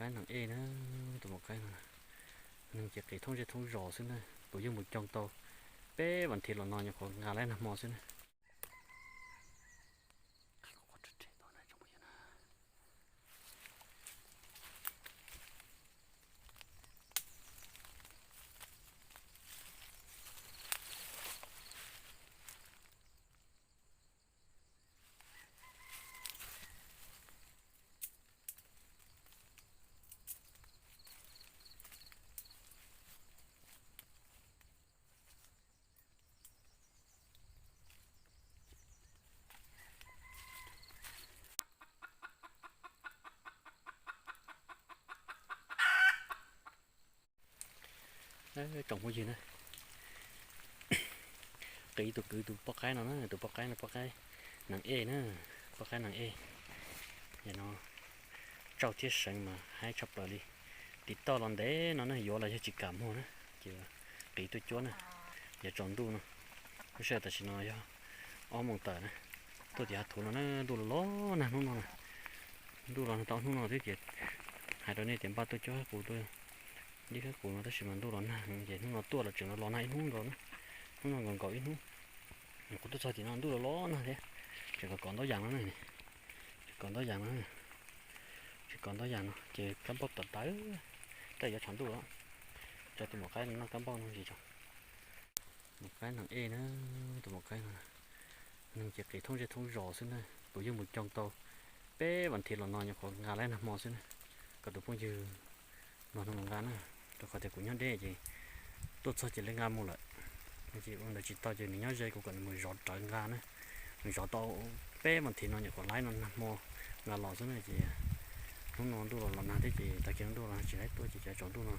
Qaib neeg ej na, tus maum qaib no, neeg ces qiv thoob zej thoob zos xwb na, kuv yeej mus cog tau peb vas thiv los no nyuam qhuav nqa laib nag hmo xwb na. Tsoom phooj ywg na, qiv tus kwv tus poj qaib no na, tus poj qaib no poj qaib neeg ej na, poj qaib neeg ej. Yog no tsauj thiab seev mas haib tshaj plaws li. Tim toj los ntev no na, yuav los yog tsis kam muag na, ces qiv tuaj cuab na. Yog tsaus ntuj no, lub sij hawm tam sim no yog ob moos tawm na, tuaj tim hav thuv no na, ntuj los los nag hnub no na. Ntuj los nag tau hnub no thiab ces hais rau nej tias npaj tuaj cuab qus tuaj dib qus no tab sis mas ntuj los nag ces hnub no tuaj los tseem los los nag ib hnub nkaus na, hnub no nkaus nkaus ib hnub. Kuv tuaj txog tim no ntuj los los nag thiab, tseem kov kov ntaub yas no na, tseem kov ntaub yas no, tseem kov ntaub yas no ces kab npauj tawv tawv, tej yuav tshav ntuj los. Tso tus maum qaib no noj kab npauj no ntsis tso. Maum qaib neeg ej na, tus maum qaib no, neeg ces qiv thoob zej thoob zos xwb na, kuv yeej mus cog tau peb vas thiv los no nyuam qhuav nqa laib nag hmo xwb na, kom tus phooj ywg nrog nws mus nqa na, rau qhov tias kuv nyob deb ces tuaj txog ces lawv nqa mus lawm. Ces ua ntawd tsis tau ces nws nyob ze kuv kom nws mus zov rawv nqa na, nws zov tau peb vas thiv no nyuam qhuav laib no nag hmo nqa los xwb na ces hnub no ntuj los los nag thiab ces tag kis no ntuj los nag tsis laib tuaj ces cov tsaus ntuj no,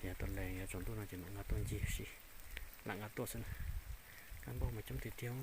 yog tau lees yog tsaus ntuj no ces mam nqa tuaj ncig si, lam nqa tuaj xwb na. Kab npauj mas coob tiag tiag.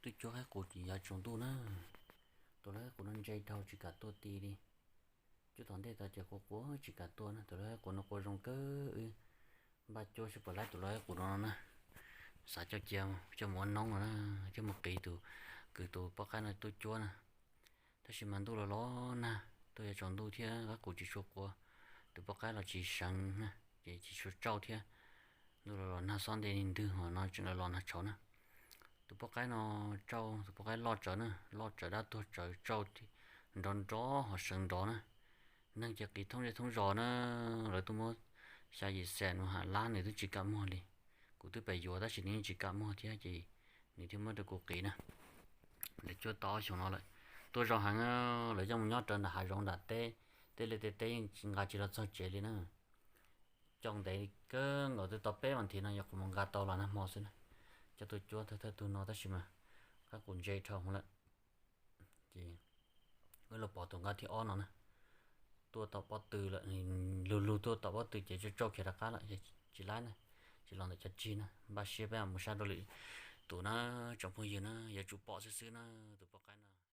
Tub cuab qaib qus ces yuav tsaus ntuj na. Tus lau qaib qus no ntse dhau tsis kam tua ti li. Cuab tom ntej tod ces quav quav tsis kam tua na. Tus lau qaib qus no qua zoo kawg, wb npaj cuab seb puas laib tus lau qaib qus no no na. Xav coj cia coj mus ua noob no na, coj mus qiv tus, kwv tus poj qaib no tub cuab na. Tab sis mas ntuj los los nag, tuaj yuav tsaus ntuj thiab qaib qus tsis tshua qua, tus poj qaib los tsis seev na, ces tsis tshua tsauj thiab. Ntuj los los nag xob ntej ntwg ho no tseem los los nag tshauv na. Tus poj qaib no tsauj, tus poj qaib loj tsawv na, loj tsawv dab tuag tsawv tsauj nrov nrov ho seev nrov na. Neeg ces qiv thoob zej thoob zos na, lawv tuaj muab xya yim xees mus ham lab nws twb tsis kam muag li. Kuv twb pem yuav tab sis nws yeej tsis kam muag thiab ces nws thiaj muab rau kuv qiv na. Lawv cuab tau ob xyoos no lawm, tuaj zoo heev, lawv coj mus nyob rawv nram hav zoov nram teb, tej liaj tej teb yeej nqa tsis los txog tsev li na. Coj ntev kawg nkaus twb tau peb vas thiv no yog kuv mus nqa tau los nag hmo xwb na. Coj tuaj cuab thawj thawj tug no tab sis mas qaib qus ntse dhau hwv lawm. Ces wb los pom tus nqa thib ob no na, tuaj tau pob tw lawm, lug lug tuaj tau pob tw ces tsauj tsauj khiav rov qab lawm, tsis laib na, tsis los ntawm cov tsig na, npaj siab peb mus saib rau lwm tus na, tsoom phooj ywg na, yuav tsum pom xwb xwb na, tus poj qaib